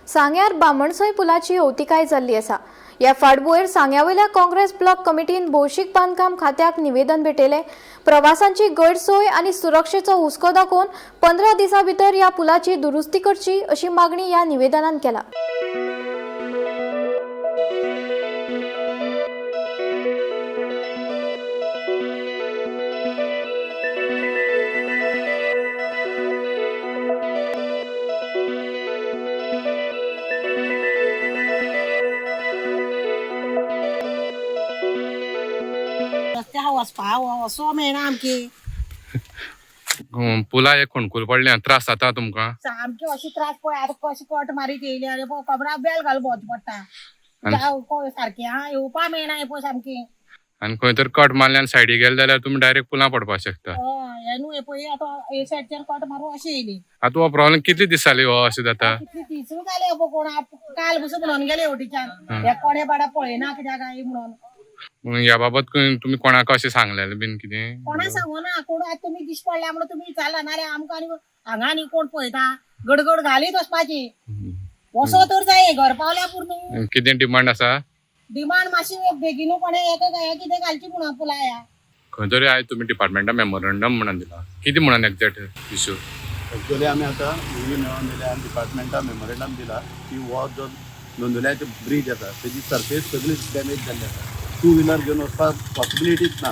सांग्यार बामणसोय पुलाची अवतिकाय जाल्ली आसा. ह्या फाटभुंयेर सांग्यावयल्या काँग्रेस ब्लॉक कमिटीन भौशीक बांदकाम खात्याक निवेदन भेटयलें. प्रवासांची गैरसोय आनी सुरक्षेचो हुस्को दाखोवन 15 दिसां भितर ह्या पुलाची दुरुस्ती करची अशी मागणी ह्या निवेदनान केला. रस्त्या वचपा वचो मेळना आमकी. पुला एक खणकूल पडले, त्रास जाता तुमकां? सामकी अशी त्रास पळय आतां कशी कट मारीत येयली आनी पळय कमरा बेल घालून भोंवचें पडटा. सारकें आं येवपा मेळना हें पळय सामकें. आनी खंय तर कट मारले आनी सायडी गेले जाल्यार तुमी डायरेक्ट पुलां पडपाक शकता. हय, हें न्हू हें पळय आतां हे सायडच्यान कट मारून अशी येयली. आतां हो प्रॉब्लेम कितले दीस जाले हो अशें जाता? कितली दीस जाले पळय कोण काल बसून म्हणून गेले वटीच्यान हे कोणे बाडा पळयना कित्याक काय म्हणून. ह्या बाबत तुमी कोणाक अशें सांगलेलें बीन कितें? कोणा सांगू ना कोण. आतां तुमी दीस पडल्या म्हणून तुमी विचारला, नाल्यार आमकां आनी हांगा आनी कोण पळयता गडगड घालीत वचपाची. वचो तर जाय घर पावल्या पुरो. कितें डिमांड आसा? डिमांड मातशी बेगीनू कोणे एक हें कितें घालची म्हणून पुला ह्या. खंय तरी आयज तुमी डिपार्टमेंटा मेमोरंडम म्हणून दिला, कितें म्हणून एग्जॅक्ट इशू? एक्चुअली आमी आतां मुवी मेळोवन दिल्या आनी डिपार्टमेंटा मेमोरेंडम दिला की हो जो नोंदुल्याचो ब्रीज आसा तेजी सरफेस सगळी डॅमेज जाल्ली आसा. टू व्हिलर घेवन वचपाक पॉसिबिलिटीच ना.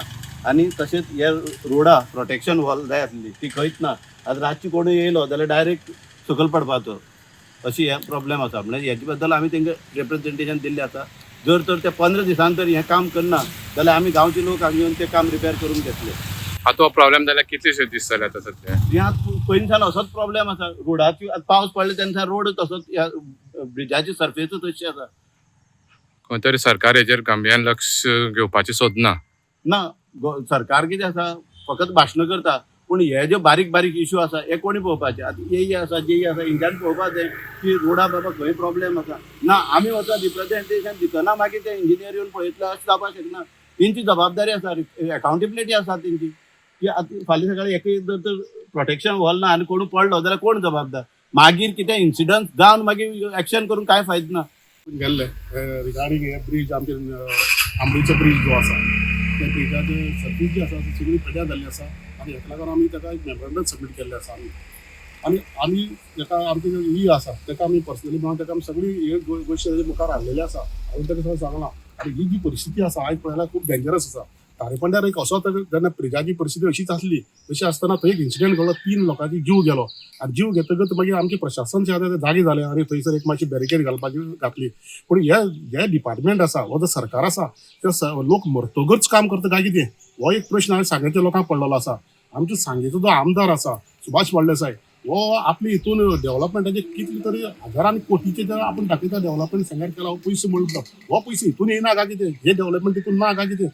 आनी तशेंच हे रोडा प्रोटेक्शन वॉल जाय आसली ती खंयच ना. आतां रातची कोणूय येयलो जाल्यार डायरेक्ट सकयल पडपाचो अशी हे प्रॉब्लेम आसा. म्हणजे हेजे बद्दल आमी तेंकां रिप्रेजेंटेशन दिल्लें आसा. जर तर ते 15 दिसान तर हें काम करना जाल्यार आमी गांवचे लोक हांगा येवन तें काम रिपेर करून घेतले. आतां हो प्रॉब्लेम जाल्यार कितलेशे दीस जाले आतां सद्या? हे आतां पयलीं असोच प्रॉब्लेम आसा रोडाची. आतां पावस पडले तेन्ना रोड तसोच, ह्या ब्रिजाची सरफेसूच तशी आसा. खंय तरी सरकार हेजेर गांभिर्यान लक्ष घेवपाचें सोदना. ना, सरकार कितें आसा फकत भाशणां करता, पूण हे जे बारीक बारीक इशू आसा हे कोणी पळोवपाचे? आतां ए आसा, जे आसा, हेंच्यांनी पळोवपाक जाय की रोडा बाबा खंय प्रॉब्लेम आसा. ना आमी वचत रिप्रेजेंटेशन दितना मागीर ते इंजिनियर येवन पळयतले अशें जावपाक शकना. तेंची जबाबदारी आसा, एकाउंटेबिलिटी आसा तेंची की आतां फाल्यां सकाळीं एक जर तर प्रोटेक्शन वॉल ना आनी कोण पडलो जाल्यार कोण जबाबदार? मागीर कितें इन्सिडंट जावन मागीर एक्शन करून कांय फायदो ना. गेल्ले रिगार्डींग हे ब्रीज, आमचे आंबरीचो ब्रीज जो आसा त्या ब्रिजाचे सर्वीस जी आसा ती सगळी पेड्यार जाल्ली आसा आनी हेका लागून आमी ताका एक मेमोरंडम सबमीट केल्लें आसा. आमी आनी आमी ताका आमची जी ई आसा ताका आमी पर्सनली म्हणून ताका आमी सगळी हे गोश्टी ताजे मुखार हाडलेली आसा आनी ताका सगळें सांगलां. आनी ही जी परिस्थिती आसा आयज पळयल्यार खूब डेंजरस आसा. तारेपंड्यार एक असो जेन्ना ब्रिजाची परिस्थिती अशीच आसली, तशी आसतना थंय एक इन्सिडंट घडलो, 3 लोकांची जीव गेलो. आनी जीव घेतकच मागीर आमचें प्रशासन जें आसा तें जागें जालें आनी थंयसर एक मातशी बॅरिकेड घालपाची घातली. पूण हे डिपार्टमेंट आसा हो जो सरकार आसा ते लोक मरतगच काम करता काय कितें हो एक प्रश्न हांवें सांगेच्या लोकांक पडलेलो आसा. आमचो सांगेचो जो आमदार आसा सुभाष फळदेसाय हो आपले हितून डेव्हलपमेंटाचे कितले तरी हजारांनी कोटीचे जे आपूण दाखयता डेव्हलपमेंट सांग्यार केला, हो पयसो म्हणटा हो पयसो हितून येयना काय कितें, हे डेव्हलपमेंट हितून ना काय कितें?